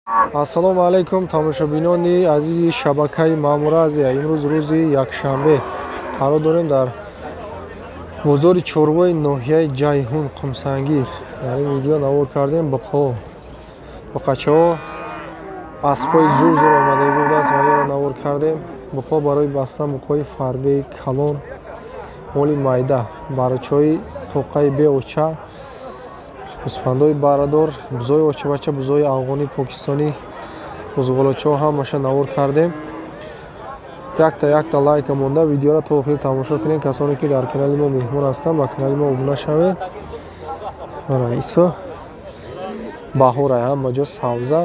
Ассалому алайкум тамошобинони азизи шабакаи Маъмура Азия. Имрӯз рӯзи якшанбе қарор дорем дар бозори чорвои ноҳияи Ҷайҳун Қумсангир. Дар ин видео навор кардем буқҳо, буқачаҳо, аспҳои зур-зур омадаги будааст ва ёро навор кардем. Буқҳо барои бастан, буқҳои фарбеи калон, моли майда, барчаҳои тоқаи беоча, гӯсфандои барадор, бузои очабача, бузои афғонӣ, покистонӣ, бузғолочаҳо ҳамаша навор кардем. Якта якта лайка монда, видеоро то охир тамошо кунед. Касоне ки дар канали мо меҳмон ҳастанд, ба канали мо обуна шавед. Ана исо баҳора, ҳама ҷо савза,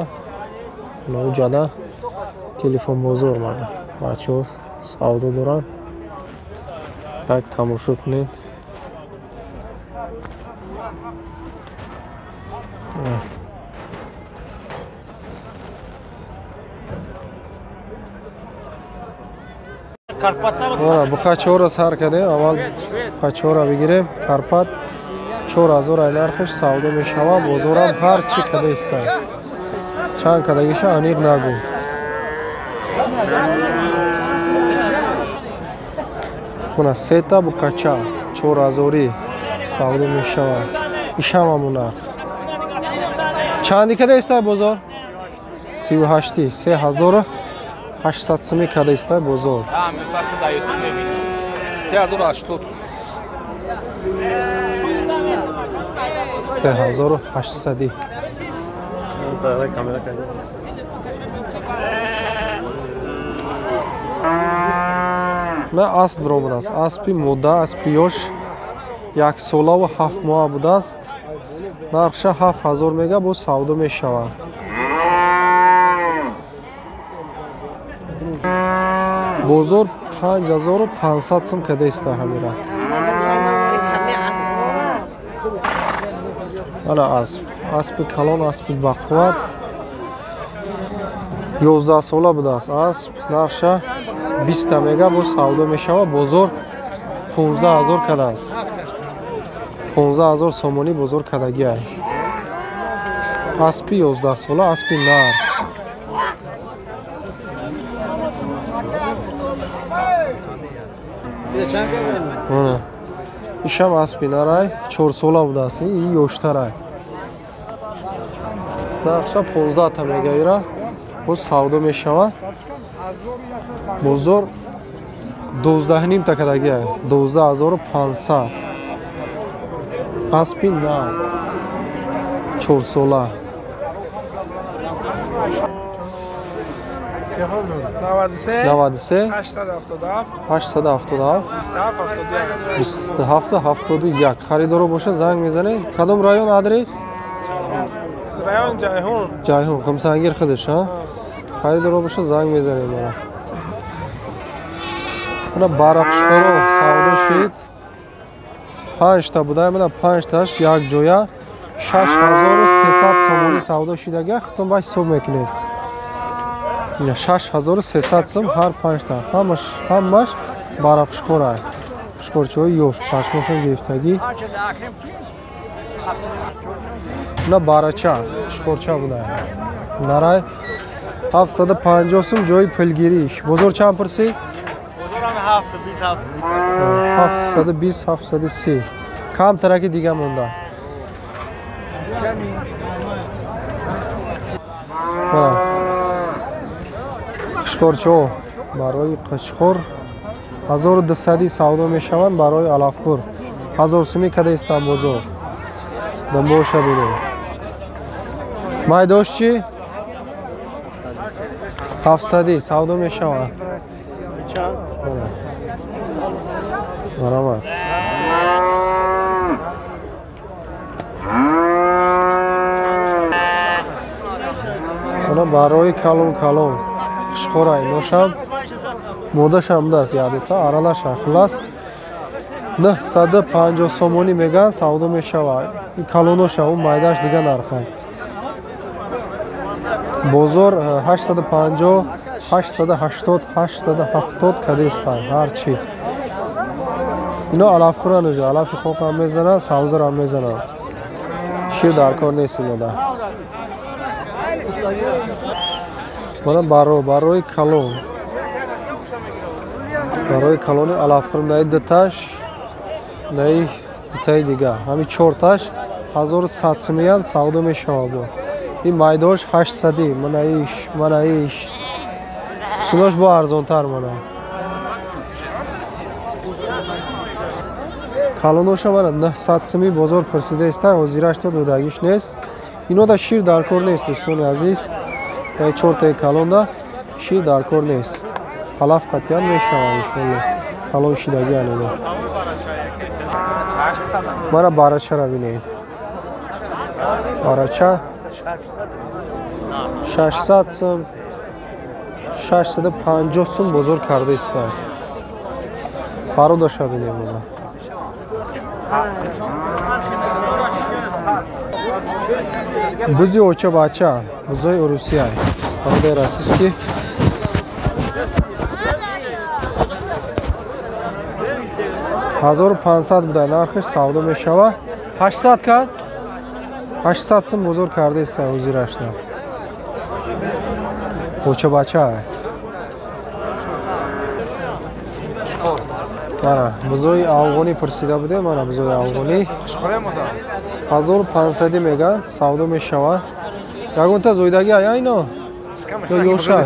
ҷада телефонбозор, мана бачаҳо савдо доранд. Лайк тамошо кунед. Буқачаҳоро сар кардем. Аввал буқачаҳоро бигирем. Карпат 4000 ай нархаш савдо мешавад. Бозорам ҳар чӣ када истад, чанд кадагиша аниқ нагуфт. Мана сета буқача 4000 савдо мешавад. Ишам ҳамун нарх. Чанди када истад бозор? 38 3800 суми када истад бозор. 3080. 3800. На асп баромадааст. Аспи мода, аспи ёш, яксолаву 7 моҳа будааст. Нархша 7000 мега, боз савдо мешавад. Бозор 5500 сум када иста ҳамира. Ана асп, аспи калон, аспи бақувват, 11 сола будааст асп. Нархша 20 мега, боз савдо мешавад. Бозор 15000 кадааст. 15000 сомонӣ бозор кадагиай. Аспи 11 сола, аспи нар. Ишам аспи нарай, 4 сола будааст, ин ёштарай. Нархша 15 та мега, ира боз савдо мешавад. Бозор 12,5 та кадагиай, 12500. Аспи нар, 4 сола. 93 877 877 27 27 71. Харидоро боша занг мезанед. Кадом район адрес? Район Ҷайҳун. Ҷайҳун, Қумсангир худаш, ҳа? Харидоро боша занг мезанед мана. Мана барақшқоро савдо шид. 5 та буда, мана 5 таш як ҷоя 6300 сомонӣ савдо шидага. Худтон ба ҳисоб мекунед. 6300 сум ҳар 5 та. Ҳамаш барақшқора. Қушқорчаҳои ёш, пашмошон гирифтагӣ. На барача, қушқорча буда. Нарай 750 сум ҷои пулгириш. Бозор чанд пурсид? Бозорам 720 730. 720 730. Кам тараки дига монда. Қушқорчаҳо барои қушқор 1200 савдо мешаванд, барои алафхӯр 1000 сумӣ када истанд бозор. Дамбоша бинед. Майдош чӣ? 700 савдо мешавад. Марамат. Ана барои калон калон қушқора иношам модашам будааст, ядута аралаша. Хулас 950 сомонӣ меган савдо мешавад. Ин калоноша, он майдаш дига нарха. Бозор 850, 880, 870 када истанд ҳар чӣ. Ино алафхӯранд уже, алафи хокам мезананд, савзарам мезананд. Шир дар кор нест инода. Мана барои калон. Барои калони алафхӯр наи дуташ, наи дутаи дига. Ҳами чорташ 1100 сумиян савдо мешавад бо. Ин майдош 800, мана иш, мана иш. Сунош бо арзонтар мана. Калоноша мана 900 суми бозор пурсида иста, ҳозираш то додагиш нест. Ино да шир дар кор нест, дӯстони азиз. Чортаи калонда шир дар кор нест. Алаф қатъиян мешавад иншоалло. Калон шидагиан ино. Мана барачара бинед. Барача 600 сум, 650 сум бозор карда иста. Пародаша бинед мана. Бузи оча бача, бузои Урусия, пародаи российский. 1500 буда нархиш савдо мешава. 800 кард? 800 сум бозор карда иста ҳозирашда. Оча бача. Мана бузои афғонӣ пурсида будем, мана бузои афғонӣ. 1500 меган савдо мешава. Ягонта зоидаги ая ино? Ё ёша?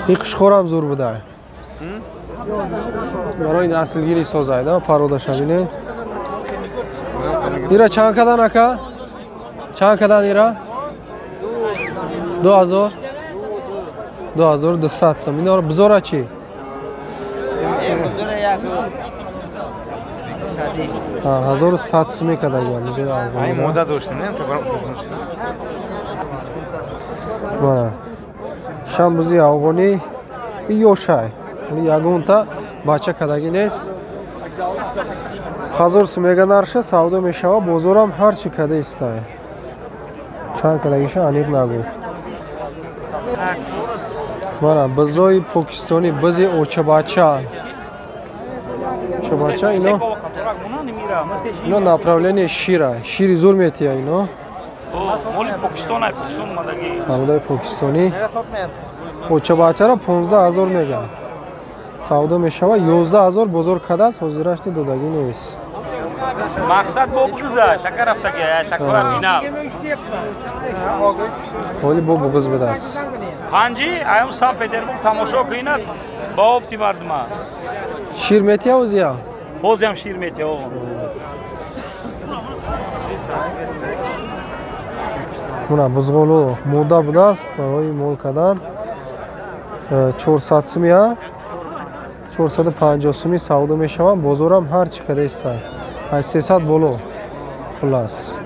Ин қишқорам зур буда. Барои наслгирӣ созайда пародаша бинед. Ира чанд кадан ака? Чанд кадан ира? 2000? 2200 сом. Ино бузора чӣ? Бузора 100. 1100 сум кадагиам бузори афғонӣ. Ай мода доштем, не? Мана. Шам бузи афғонӣ и ёшай. Ягонта бача кадагӣ нест. 1000 сум мега нарша савдо мешава, бозорам ҳар чӣ када истай. Чанд кадагиша аниқ нагуфт. Мана бузои покистонӣ, бузи очабача. Очабача ино ино направление шира. Шири зур метия ино. Моли Покистон, ай Покистон омадагӣ. Пародаи покистонӣ. Очабачаро 15000 мега. Савдо мешава 11000 бозор кадааст, ҳозирашти додагӣ нест. Мақсад бо буғиза, така рафтагӣ, ай такора бинал. Ҳоли бо буғиз будааст. Панҷи, аям Санкт-Петербург тамошо кунад, ба обти мардума. Шир метия озия? Бозиам шир метия, о. Муна бузғолу мода будааст барои мол кардан. 400 сумия, 450 суми савдо мешаванд. Бозорам ҳар чӣ када иста. Аз 300 боло. Хулас.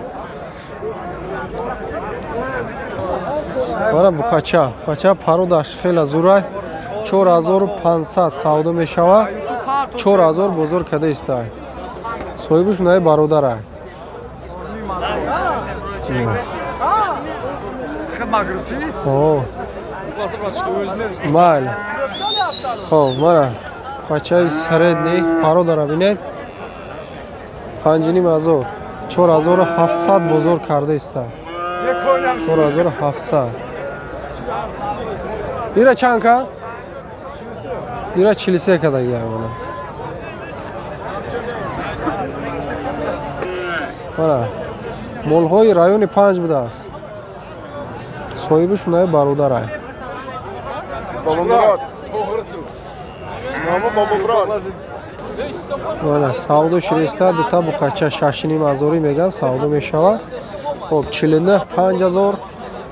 Мана буқача. Буқача пародаш хеле зурай. 4500 савдо мешавад. 4000 бозор када иста. Соҳибаш наи бародарай. О. Майли. Хоб, мана бачаи средний пародара бинед. 5500. 4700 бозор карда иста. 4700. Ира чанд ка? Ира 43 кадаги мана. Мана молҳои райони 5 будааст. Соҳибаш наи бародарай. Мана савдо шириста дута буқача 6,5 ҳазорӣ меган савдо мешавад. Хоб 49 5000,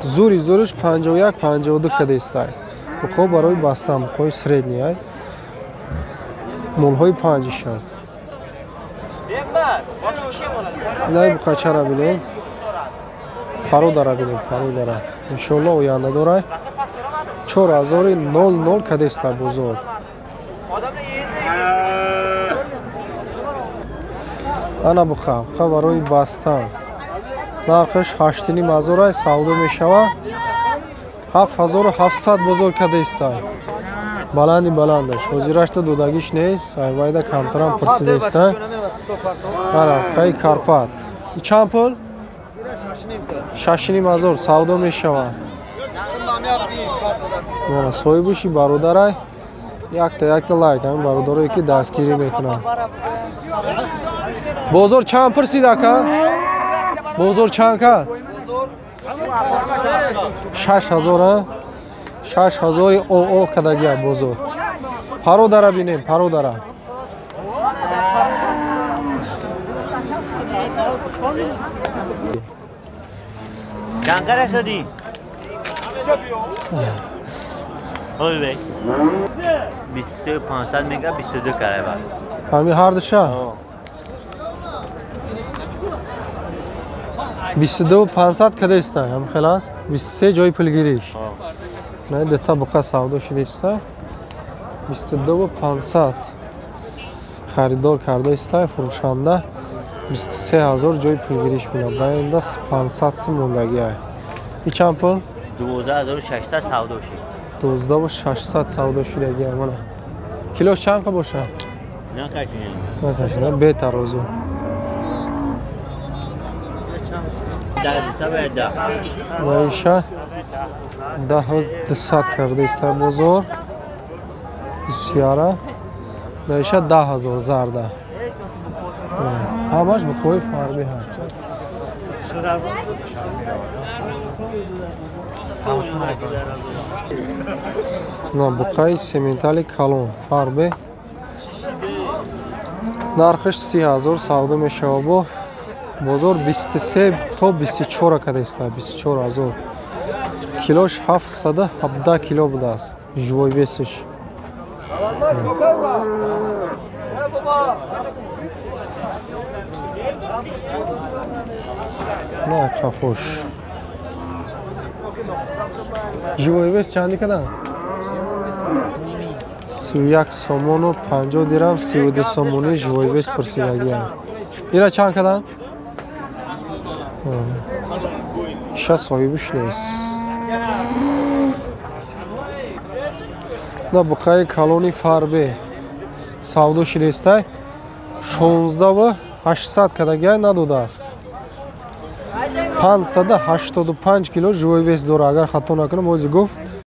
зури зуриш 51 52 када истай. Буқо барои бастан, буқои средний ай. Молҳои панҷишан. Най буқачара бинед. Пародара бинед, пародара. Иншоалло оянда дорай. 4000 када иста бозор. Ана буқа, буқа барои бастан. Нархаш 8,5 ҳазор савдо мешавад. 7700 бозор када иста. Баланди баландаш. Ҳозирашта додагиш нест. Айвайда камтарам пурсида иста. Ана буқаи Карпат. Чанд пул? 6,5 ҳазор савдо мешавад. Соҳибуши бародарай якта лайк ҳамин бародарое ки дастгирӣ мекунанд. Бозор чанд пурсид ака? Бозор чанд кард? 6 ҳазор, а? 6 ҳазори оо кадагия бозор. Пародара бинем, пародара. Чанд шудӣ? Ой бей. 23 500 мега 22 карайба. Ҳами ҳардуша? 22 500 кадаиста, ҳам хел аст? 23 ҷои пулгириш. На дета буқа савдо шудаиста. 22 500 харидор кардаиста, фурӯшанда 23 ҳазор ҷои пулгириш буда. Ба инда 500 сум мондагиай. И чанд пул? 12 600 савдо шуд. 12 600 савдо шудагиай мана. Килош чанд қа боша? Накашинем. Накашина, бетарозу. 10 210. Наиша 10 200 кардаиста бозор. Бисёра. Наиша 10 ҳазор зарда. Ҳамаш буқои фарбӣ ҳаст. На буқаи сементали калон фарбе. Нархаш 30 ҳазор савдо мешавад бо бозор 23 то 24 кадаиста, 24 ҳазор. Килош 717 кило будааст. Живой вес иш. На қафош. Живой вес чанди кадан? 31 сомону 50 дирам, 32 сомони живой вес пурсидагиам. Ира чанд кадан? Ша соҳибиш нест. На буқаи калони фарбе савдо шидестай 16 800 кадагиай надодааст. 585 кило живой вес дора, агар хато накунам, ози гуфт.